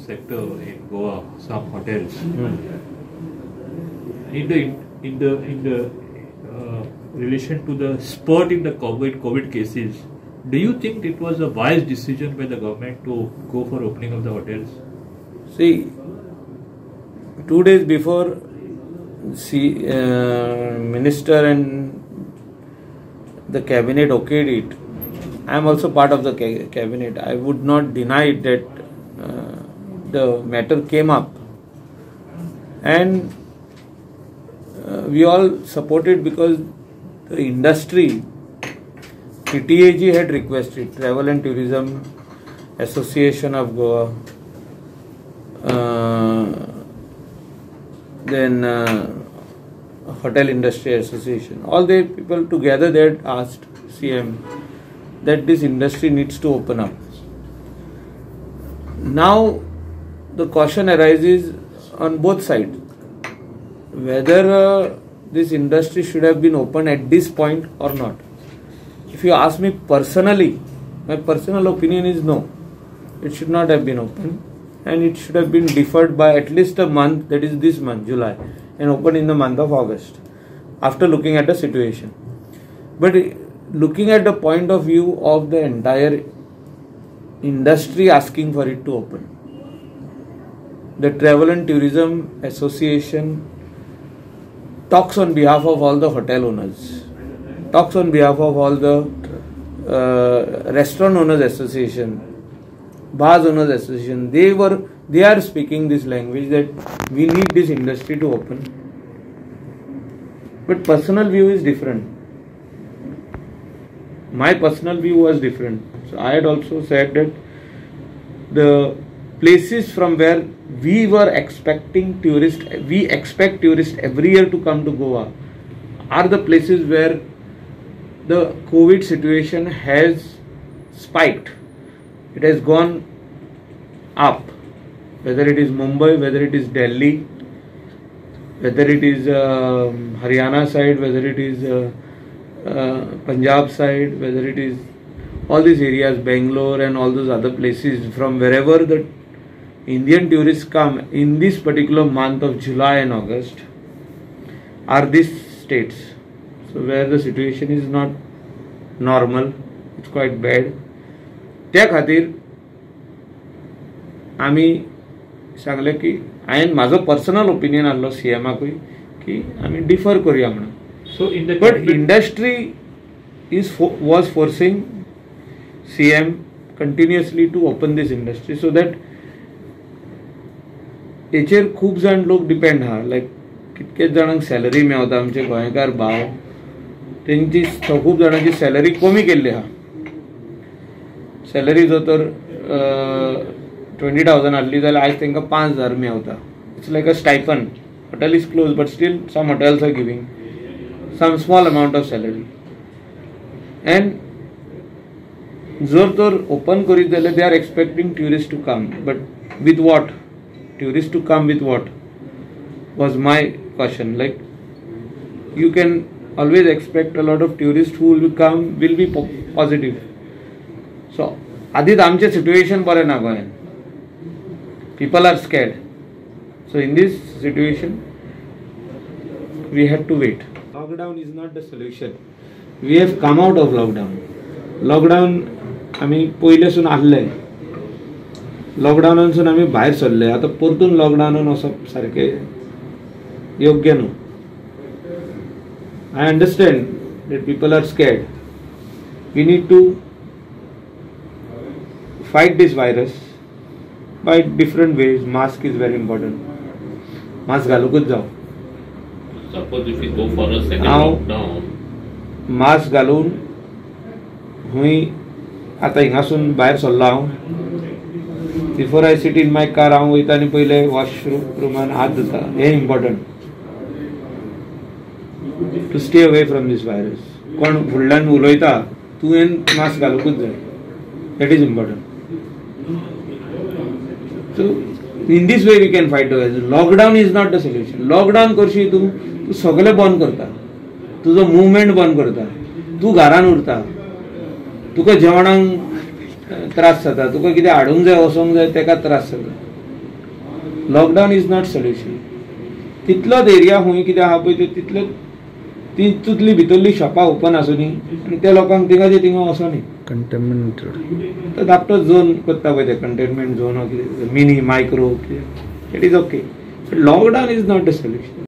sector in Goa, some hotels. In the relation to the spurt in the COVID cases, do you think it was a wise decision by the government to go for opening of the hotels? See, 2 days before, minister and the cabinet okayed it. I am also part of the cabinet. I would not deny it that the matter came up, and we all supported because the industry, TTAG had requested, Travel and Tourism Association of Goa, then Hotel Industry Association, all the people together, they had asked CM that this industry needs to open up. Now the caution arises on both sides, whether this industry should have been opened at this point or not. If you ask me personally, my personal opinion is no, it should not have been opened, and it should have been deferred by at least a month, that is this month, July, and opened in the month of August, after looking at the situation. But looking at the point of view of the entire industry asking for it to open, the Travel and Tourism Association talks on behalf of all the hotel owners, talks on behalf of all the Restaurant Owners Association, Bars Owners Association. They are speaking this language that we need this industry to open. But personal view is different. My personal view was different. So I had also said that the places from where we were expecting tourists, we expect tourists every year to come to Goa, are the places where the COVID situation has spiked. It has gone up, whether it is Mumbai, whether it is Delhi, whether it is Haryana side, whether it is Punjab side, whether it is all these areas, Bangalore and all those other places, from wherever the Indian tourists come in this particular month of July and August, are these states. So where the situation is not normal, it's quite bad. त्या खातीर आमी सांगलें की हांवें म्हाजो personal opinion आहलो C एमाकूय की आमी डिफर करुया म्हणून. So in the but industry was forcing CM continuously to open this industry so that हेचेर खूब जाण लोक डिपेंड आहा. लायक कितकेच जाणांक सॅलरी मेवता, आमचे गोंयकार भाव तेंची खूब जाणांची सॅलरी कमी केल्ली आहा. सॅलरी जर तर 20,000 आहली जाल्यार आयज तांकां 5,000 मेवता. It's like a stipend. Hotel is close but still some hotels are giving some small amount of salary. And जर तर ओपन करीत जाल्यार they are expecting tourist to come, but with what? Tourist to come with what was my question. Like you can always expect a lot of tourists who will come will be positive. So आधीच आमचें situation बरें ना गोंयान, people are scared. So in this situation we had to wait. Lockdown is not the solution. We have come out of lockdown. Lockdown आमी पयलेसून आहले, लॉकडावनानसून आमी भायर सरले, आतां परतून लॉकडावनान वचप सारकें योग्य न्हू. I understand that people are scared. We need to fight this virus by different ways. Mask is very important. Mask घालूंकच जाव. Suppose if you go for a second lockdown, mask घालून हुंय आतां हिंगासून भायर सरलो हांव, before I sit in my car हांव वयता आनी पयलें वॉशरूमान हात धुता. हें important to stay away from this virus. कोण फुडल्यान उलयता तुवें मास्क घालूंकच जाय. That is important. So in this way we can fight the virus. Lockdown is not the solution. Lockdown करशी तूं, तूं सगळें बंद करता, तुजो मुवमेंट बंद करता, तूं घरान उरता, तुका जेवणाक त्रास जाता, तुका कितें हाडूंक जाय वचोंक जाय तेका त्रास जाता. Lockdown is not solution. तितलोच एरिया खूंय कितें आहा पळय ते तितले तितूंतली भितरली शॉपां ओपन आसूनी आनी त्या लोकांक थिंगाचे थिंगा वचोनी. कंटेनमेंट तो धाकटो झोन करता पळय ते कंटेनमेंट झोन, कितें मिनी मायक्रो, कितें, it is okay. But lockdown is not the solution.